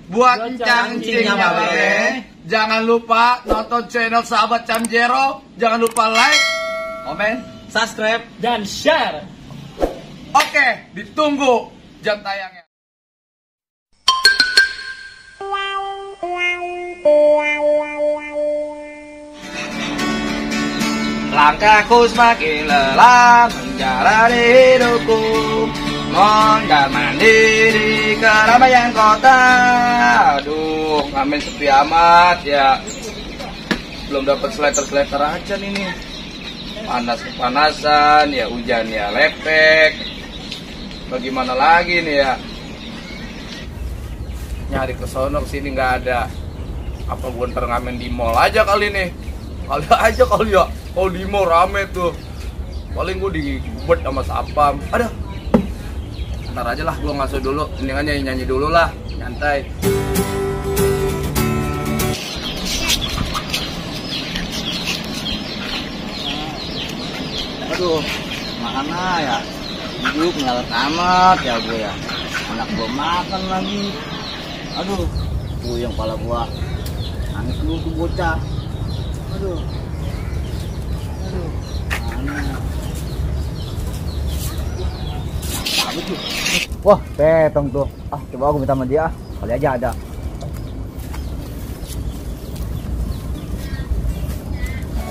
Buat cangcingnya Babe, jangan lupa nonton channel Sahabat Camjero. Jangan lupa like, komen, subscribe, dan share. Oke, ditunggu jam tayangnya. Langkahku semakin lelah menjalani hidupku, mondar mandir di keramaian kota. Aduh, ngamen sepi amat ya. Belum dapat seleter aja nih. Panas kepanasan, ya hujan ya lepek. Bagaimana lagi nih ya? Nyari ke sono sini nggak ada. Apa gua ntar ngamen di mall aja kali nih? Kali aja kali ya. Kalau di mall rame tuh. Paling gua digubet sama sapam. Aduh. Ntar aja lah, gua ngasuh dulu. Mendingan nyanyi dulu lah, nyantai. Aduh, mana ya? Hidup ngalet amat ya gue ya. Anak gue makan lagi. Aduh, puyeng kepala gue. Nangis dulu tuh bocah. Aduh. Aduh, mana? Apa tuh? Wah, petong tuh. Ah, coba aku minta sama dia. Kali aja ada.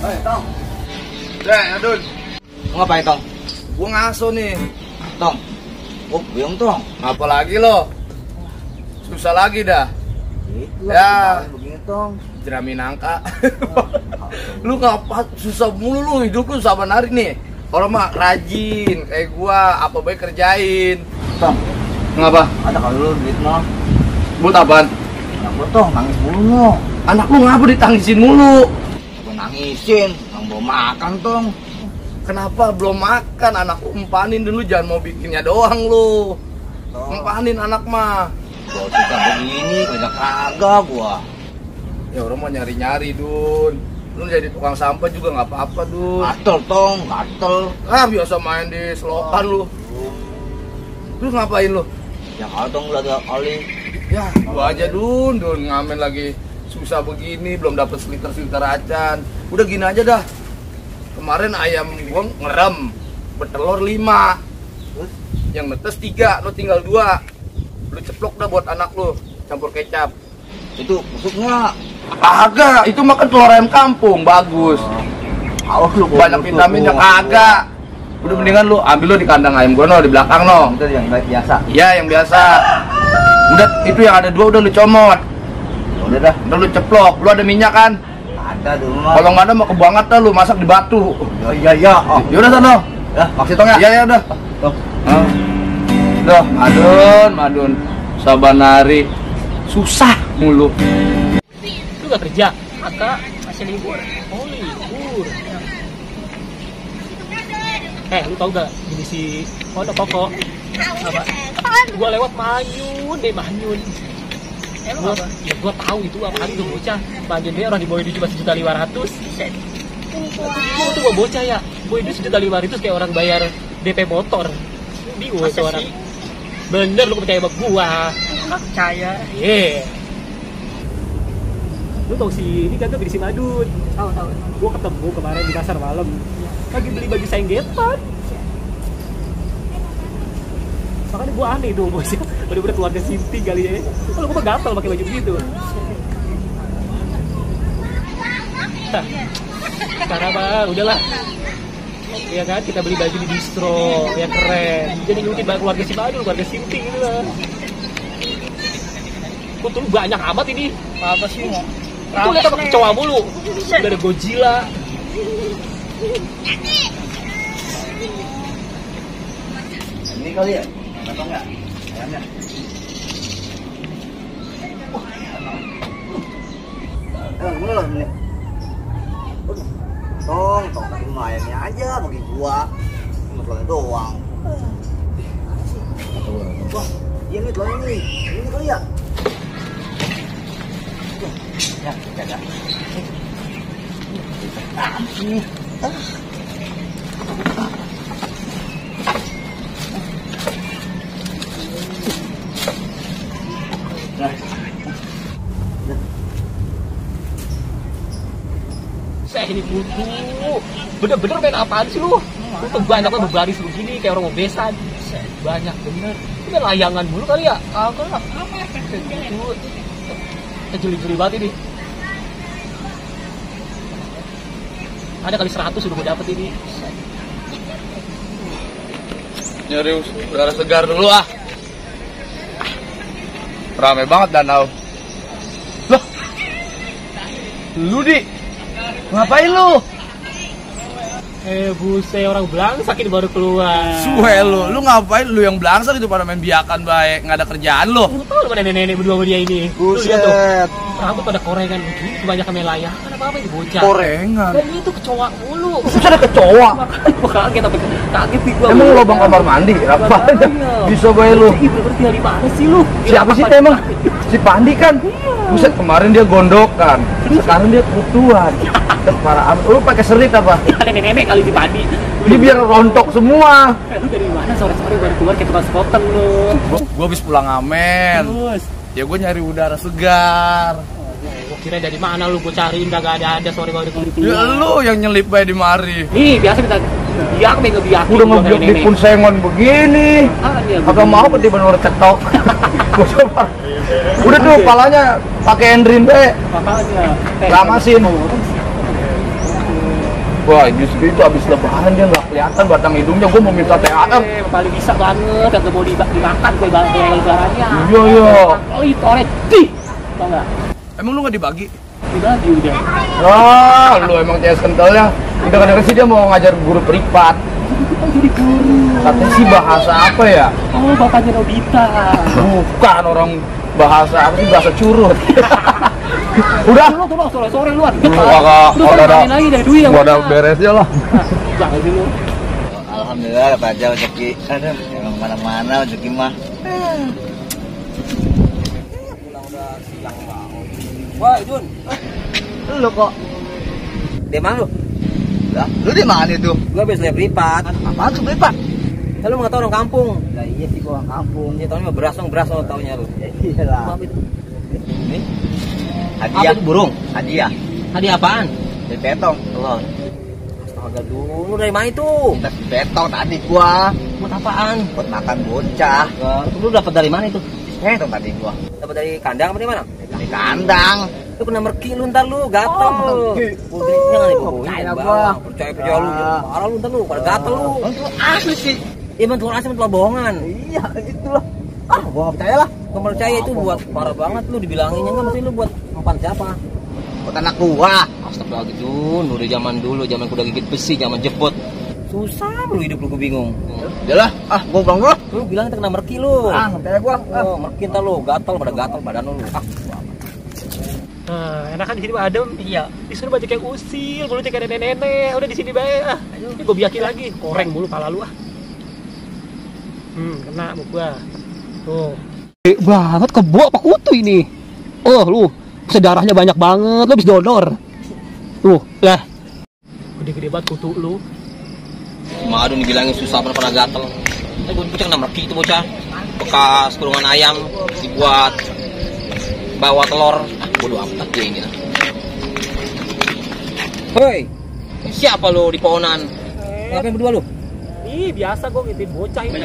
Hei, Tong. Adun. Mau ngapain, Tong? Gua ngasuh nih. Tong. Oh, buyung, Tong. Apa lagi lo? Susah lagi dah. Itu Ya. Begini, Tong. Jerami nangka. Lu ngapa susah mulu lu, hidup lu saban hari nih. Kalau mah rajin kayak gua, apa baik kerjain. Tong, Ngapa? ada kali lu duit no. Buat apaan? Anak gua Tong nangis mulu no. Anak lu ngapa ditangisin mulu? Gua nangisin, nang bawa makan Tong. Kenapa belum makan? Anak lu empanin dulu, jangan mau bikinnya doang lu. Empanin anak mah. Gua suka begini, kagak gua. Ya orang mau nyari-nyari, Dun. Lu jadi tukang sampah juga nggak apa-apa, Dun. Gatel Tong, gatel. Ah, biasa main di selokan lu. Lu ngapain lu? Ya kalau Tong lagi kali. Ya, gua aja Dun ngamen lagi susah begini, belum dapat seliter acan. Udah gini aja dah. Kemarin ayam gua ngerem, bertelur 5. Yang netes 3, lu tinggal 2. Lu ceplok dah buat anak lu, campur kecap. Itu busuk nggak? Kagak, itu makan telur ayam kampung, bagus. Awas lu Banyak vitaminnya kagak. Udah mendingan lu ambil lu di kandang ayam gua no, di belakang no. Itu yang biasa. Iya, yang biasa. Udah, itu yang ada 2 udah lu comot. Udah dah. Udah lu ceplok, lu ada minyak kan? Ada dulu mah. Kalau nggak ada mau kebanget dah lu masak di batu. Iya. Oh. Yaudah sono. Ya, maksud Tong ya? Iya udah. Tong. Duh, madun. Sabanari susah mulu. Lu gak kerja? Maka masih libur. Oh, libur. Lu tau gak jenis si Koko? Apa? Gua lewat Manyun. Lu apa? Ya gua tahu itu apaan tuh bocah. Manyun dia orang dibawain duit cuma 1.500.000. Gua tuh gua bocah ya. Bawain duit 1.500.000 kayak orang bayar DP motor. Bingung tuh orang. Bener lu percaya sama gua. Percaya. Iya. Lu tau si ini kan tuh si Madun. Tahu. Gua ketemu kemarin di pasar malam. Lagi beli baju senggetan. Makanya gua aneh tuh bosnya. Udah keluarga Sinti kali ya. Kalau gua gatel pakai baju begitu. Karena mah udahlah. Ya kan, kita beli baju di distro yang keren. Jadi ngikutin keluarga si Madun, keluarga Sinti gitu lah. Kok tuh banyak amat ini? Apa sih mau? Itu lihat apa kecoa mulu. Udah ada Godzilla. Ini kali ya? Atau enggak? Ayamnya. Belum nih. Tong kasih ayamnya aja bagi gua. Cuma telurnya doang. Wah, iya nih telurnya nih. Ini kali ya? Ya, jaga. Nah, Saya ini butuh. Bener-bener main apaan sih lu? Lu tuh banyaknya berbaris begini kayak orang mau besan. Banyak bener. Ini layangan mulu kali ya? Apa lah? Jeli-jeli banget ini. Ada kali 100 udah gue dapet ini. Nyari udara segar dulu ah. Rame banget danau. Loh, lu Di, ngapain lu? Buset, orang belangsak ini baru keluar. Suwe lu ngapain? Lu yang belangsak itu pada main biakan baik, nggak ada kerjaan lu. Lu tau lu pada nenek-nenek berdua sama dia ini. Buset. Rambut pada korengan begini, kebanyakan main layang. Apa-apa ini bocah. Korengan. Dan itu kecoa mulu. Terus ada kecoa. Gua kaget tapi kaget sih gua. Emang lu lubang kamar mandi? Apa? Bisa bae lu. Ih, bener tinggal di mana sih lu? Siapa sih teh emang? Si Pandi kan? Buset, kemarin dia gondokan. Sekarang dia kutuan. Parah, lu pakai serit apa? Ada nenek-nenek kali di padi. Ini biar rontok semua. Lu dari mana sore-sore baru keluar kayak tukang sekoteng lu? Gua habis pulang ngamen. Terus Ya gua nyari udara segar. gua kira dari mana lu gua cariin kagak ada sore baru keluar. Ya lu yang nyelip bae di mari. Nih, biasa kita biak nih ngebiakin. Udah ngebiak di pun sengon begini. Agak mau ketiban orang cetok. Gua coba. Udah tuh palanya pakai endrin be. Makanya Lamasin. Wah, justru itu abis lebaran dia nggak kelihatan batang hidungnya. Gue mau minta THR. paling bisa banget kagak mau dimakan gue lebarannya. Iya iya. Oh, itu oret. Di. Tau enggak? Emang lu nggak dibagi? Dibagi udah. Ah, lu emang CS kentalnya. Kadang-kadang sih dia mau ngajar guru privat. Jadi guru. Katanya sih bahasa apa ya? Oh, bapaknya Nobita. Bukan, orang bahasa apa sih, bahasa curut. Udah. Tolong sore-sore luar. Gua ada beresnya lah. Jangan dulu. Alhamdulillah dapat aja rezeki. Aduh, emang mana-mana rezeki mah. Wah, Jun. Lu kok Di mana lu? lah, lu di mana itu? Gua habis lihat privat. Apaan tuh privat? Lu nggak tahu orang kampung. Lah iya sih gua orang kampung. Dia tahunya mah beras lo taunya lu. Iyalah. Apa itu? Ini hadiah Apa itu burung? Hadiah Hadiah apaan? dari petong telur. Astaga dulu dari mana itu? Kita di petong tadi gua Buat apaan? buat makan bocah. Lu dapat dari mana itu? Petong tadi gua Dapat dari kandang apa dari mana? di kandang. Lu kena merki lu ntar lu gatel. Putihnya nggak dibawain. Percaya gua. Percaya lu. Parah lu ntar lu pada gatel lu. Itu asli sih. Iya bentuk asli bentuk bohongan. Iya, itulah. Gua nggak percaya lah. Gak percaya itu buat parah banget lu dibilanginnya nggak mesti lu buat empan siapa? Buat anak gua. Astaga gitu, dari zaman dulu, zaman kuda gigit besi, zaman jebot. Susah lu hidup lu, gue bingung. Udah lah, gua pulang gua. Lu bilang kita kena merki lu. Nggak percaya gua. Oh, merki ntar lu, gatal badan lu. Nah, enakan di sini Pak Adem. Iya. Disuruh banyak yang usil, bulu cek ada nenek-nenek. Udah di sini bae. Ini gue biakin lagi. Koreng mulu pala lu ah. Kena muka gua. Tuh. Banget kebo apa kutu ini? Oh, lu sedarahnya banyak banget, lu habis donor. Tuh, lah. Gede-gede banget kutu lu. Madu dibilangin susah pernah gatel. Gue bocah kena merki itu bocah. Bekas kurungan ayam dibuat bawa telur. Bodoh amat dia ini. Hei, siapa lo di pohonan? Ngapain berdua lo? Ih, biasa gua ngitin bocah ini.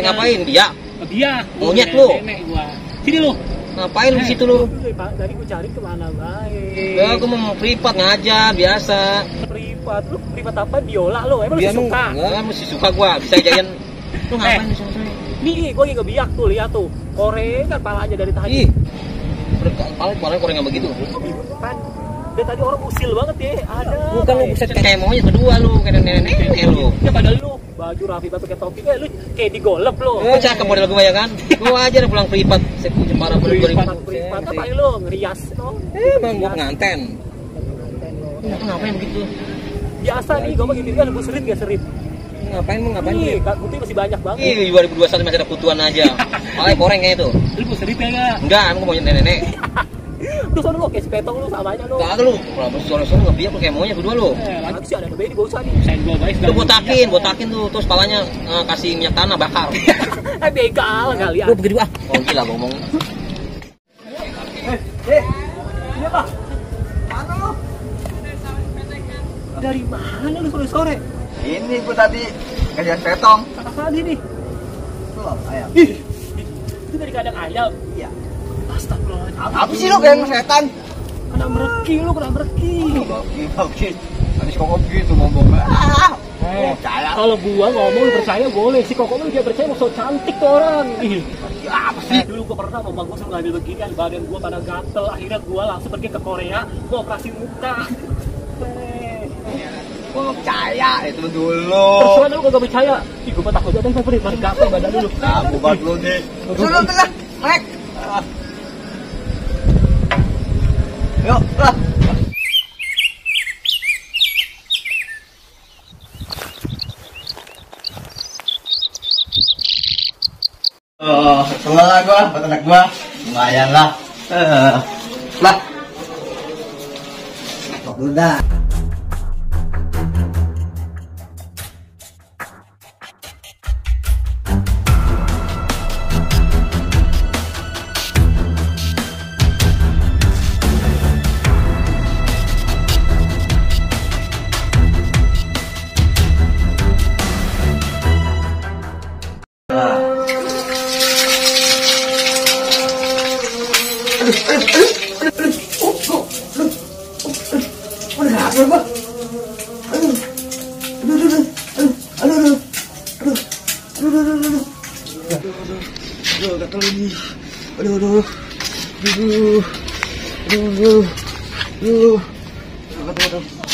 Ngapain dia? Dia. Monyet lu. Nenek gua. Sini lu. Ngapain lu di situ lu? Tadi gua cari kemana baik. Ya, aku mau privat ngajar biasa. Privat, lu privat apa? Biola lu, emang lu suka? Enggak, mesti suka gua. Bisa jajan. Lu ngapain di sana? Nih, gua lagi ngebiak tuh, lihat tuh. Koreng kan palanya dari tadi. Ih. Paling koreng yang begitu. Kan dari tadi orang usil banget ya. Ada. Bukan lu buset kayak monyet berdua lu, kayak nenek-nenek lu. Ya padahal lu baju rapi banget pakai topi. Lu kayak digolep lu. Cakep model gue ya kan? Gue aja udah pulang privat. Saya punya para Privat apa lu ngerias no? Emang gue penganten. Ngapain begitu? Biasa nih, gue begini kan gue serit gak serit. Ngapain Nih, Kak Putih masih banyak banget. Ih, 2021 masih ada kutuan aja. Paling koreng kayaknya tuh. Lu gue serit ya enggak? Enggak, aku mau nenek-nenek. Lu sono lu kayak sepetong lu sama aja lu. Kagak lu. Kalau masih sore-sore ngebiak lu kayak monyet berdua lu. Lagi sih ada bayi di bawah sana nih. Sen gua guys. Lu botakin tuh, terus palanya kasih minyak tanah bakar. Begal kali ya. Lu begitu ah. Oh gila ngomong. Iya Pak. Mana lu? Dari mana lu sore-sore? Ini gua tadi kerja setong. Apa nih? Tuh, ayam. Ih, itu dari kandang ayam. Iya. Astagfirullahaladzim. Apa sih lu kayak setan? Kena mereki lu, kena mereki. Oke. Habis kok gitu ngomongnya. Percaya. Kalau gua ngomong percaya boleh. Si Koko dia percaya mau so cantik tuh orang. Ih, Apa sih? dulu gua pernah mama gua suruh ngambil beginian, badan gua pada gatel. Akhirnya gua langsung pergi ke Korea, gua operasi muka. Gua nggak percaya itu dulu. Terus lu kagak percaya? Ih, gua takut aja deh, pergi pada gatel badan dulu. Aku buat lu nih. Suruh tenang, Mek. Yuk, lah. Setelah gua, buat anak gua, lumayan lah. Lah. Udah.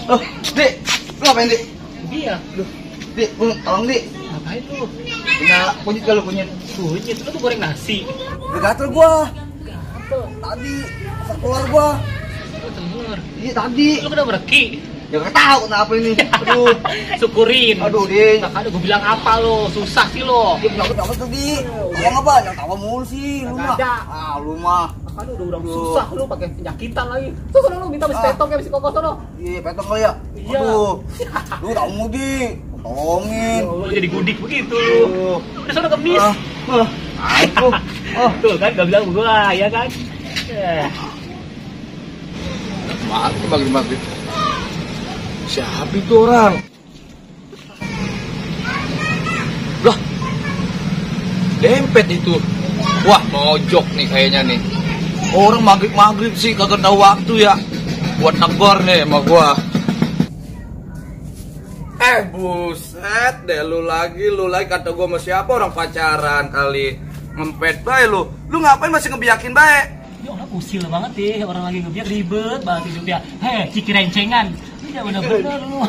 Oh, Dik, lu ngapain, Dik? Iya. Dik, tolong, Dik. Ngapain lu? Kena kunyit kalau kunyit. Kunyit lu tuh goreng nasi. Udah gatel gua. Gatel. Tadi asal keluar gua. Lu telur. Iya tadi. Lu kena mereki. Ya nggak tahu kenapa ini. Aduh. Syukurin. Aduh, Dik. Makanya gue bilang apa lo? Susah sih lo. Dia nyokot tuh, Dik. Tolong apa? Yang tawa mulu sih. Lu mah. Kagak ada. Ah, lu mah. Makanya udah susah lu pakai penyakitan lagi. Tuh sono lu minta mesti petok ya mesti kokos sono. Iya, petong kali ya. Iya. Aduh. Lu tahu mau, Dik. Tolongin. Lu jadi gudik begitu lu. Udah sono kemis. Aku. Tuh kan gak bilang gua ya kan. Mati maghrib. Siapa itu orang? Lah, dempet itu. Wah, mojok nih kayaknya nih. Orang maghrib sih kagak tahu waktu ya. Buat negor nih sama gua. Buset deh lu lagi kata gua sama siapa orang pacaran kali. Ngempet bae lu. Lu ngapain masih ngebiakin bae? Ini orang usil banget deh, orang lagi ngebiak ribet banget hidupnya. Hei, ciki rencengan. Ini bener-bener lu.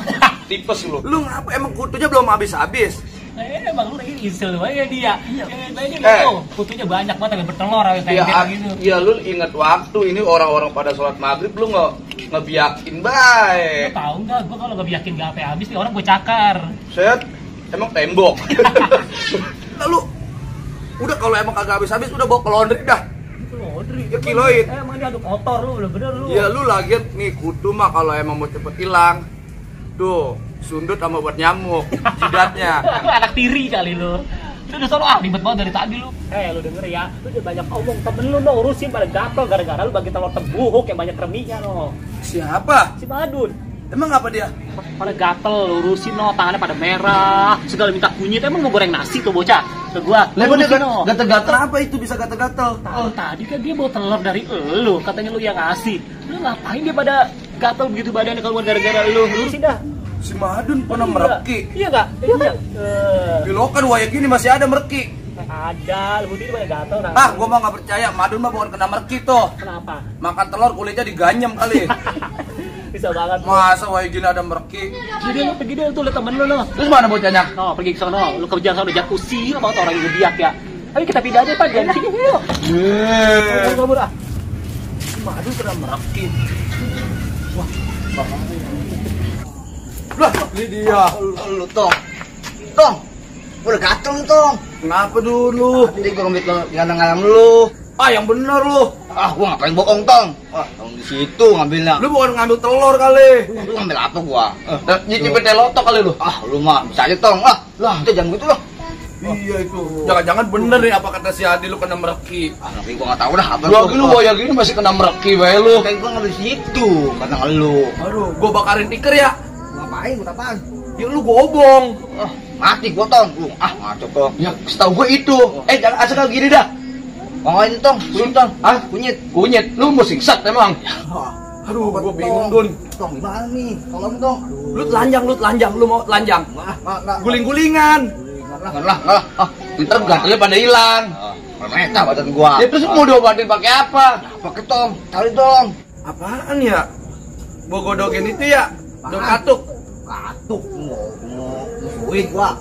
Tipes lu. Lu ngapa emang kutunya belum habis-habis? Emang lu lagi isel banget dia. Ini tuh, kutunya banyak banget tapi bertelur kayak gitu. Iya, lu inget waktu ini orang-orang pada sholat maghrib lu ngebiakin Lu bae. tahu nggak? Gua kalau ngebiakin gak sampai habis nih orang gue cakar. Set, emang tembok. Lalu udah kalau emang kagak habis-habis udah bawa ke laundry dah. Itu laundry. Ya kiloin. Emang dia aduk kotor lu, bener-bener lu. Iya, lu lagi nih kutu mah kalau emang mau cepet hilang. Tuh, sundut sama buat nyamuk jidatnya. Lu anak tiri kali lu. Lu udah selalu ribet banget dari tadi lu. Lu denger ya, lu udah banyak omong, temen lu urusin pada gatel gara-gara lu bagi telur tembuhuk yang banyak reminya no. Siapa? Si Madun. Emang apa dia? Pada gatel lu urusin no, tangannya pada merah, segala minta kunyit. Emang mau goreng nasi tuh bocah ke gua. Lepas dia Urusin, no. gatel-gatel apa itu bisa gatel-gatel? Tahu tadi kan dia bawa telur dari lu, katanya lu yang ngasih. Lu ngapain dia pada gatel begitu badannya kalau gara-gara lu? Urusin dah. Si Madun pernah mereki. Iya enggak? Iya kan? Di lokan waya gini masih ada mereki. Ada, lu ini pada gatel nah. Ah, gua mah nggak percaya. Madun mah bukan kena mereki tuh. Kenapa? Makan telur kulitnya diganyem kali. Bisa banget. Masa waya gini ada mereki? Jadi lu pergi deh tuh lihat temen lu no. Terus mana bocahnya? No, pergi ke sana. Lu kerja sana jacuzzi sama orang yang biak ya. Ayo kita pindah aja Pak, jangan sini yuk. Kabur ah. Si Madun kena mereki. Wah, bahaya. Lah, ini dia. Lu tong. Udah gatel tong. Kenapa dulu? Tadi gua ngambil kandang ayam lu. Ah, yang bener lu. Ah, gua ngapain bohong tong? Wah, tong di situ ngambilnya. Lu bukan ngambil telur kali. Lu ngambil apa gua? Nyicipin teh lotok kali lu. Ah, lu mah bisa aja tong. Ah, lah, itu jangan gitu loh. Iya itu. Jangan-jangan bener nih apa kata si Adi lu kena mereki. Tapi gua nggak tahu dah. Gua lu bayar gini masih kena mereki bae lu. Kayak gua nggak di situ, kata lu. Aduh, gua bakarin tikar ya. Ngapain? Buat apaan? Ya lu gobong. Mati gua tong. Ngaco tong. Ya setahu gua itu. Jangan asal kayak gini dah. Ngapain tong? Kunyit tong. Kunyit. Kunyit. Lu mau singsat emang. Aduh, gua bingung, Dun. Tong gimana nih? Tolong dong. Lu telanjang. Lu mau telanjang? Guling-gulingan. Enggak lah. Ntar gatalnya pada hilang. Mereka badan gua. Ya terus mau diobatin pakai apa? Pakai tong. Cari dong. Apaan ya? Gua godokin itu ya. Dok katuk. Katuk mau musuhin gua.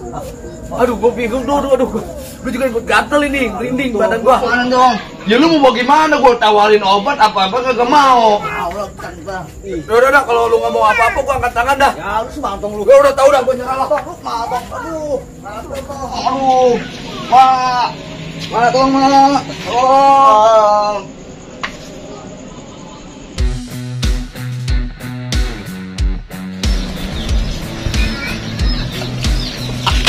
Aduh, gua bingung tuh. Aduh. Gua juga ikut gatel ini, merinding badan gua. Mana dong? Ya lu mau bagaimana? Gua tawarin obat apa-apa kagak mau. Allah kan bang. Udah, kalau lu nggak mau apa-apa gua angkat tangan dah. Ya lu semantong lu. Gua udah tahu dah, gua nyerah lah. Mabok. Aduh. Mak. Mana tong, Mak? Oh.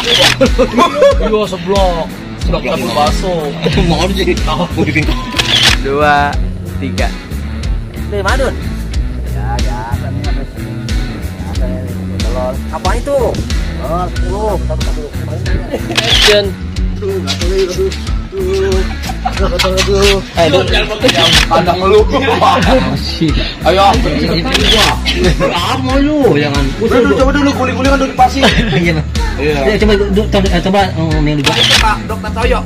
Iya seblok dapur bakso. Mau sih. Mau bikin 2, 3. Dari mana, Dun? Ya, kan ada telur. Apa itu? Telur, satu. Action. Aduh. Kandang lu. Ayo. Apa lu? Jangan. Coba dulu guling-gulingan dulu dipasing. Iya. Ya, coba yang dibuat. Pak, Dokter Toyo.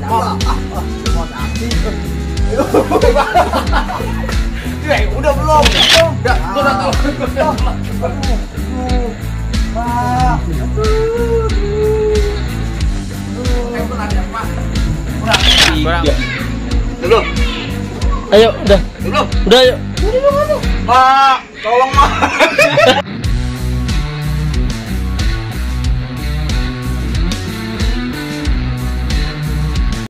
Udah belum? Udah, gua udah tahu. Ayo, udah. Udah, ayo. Pak, tolong, Pak.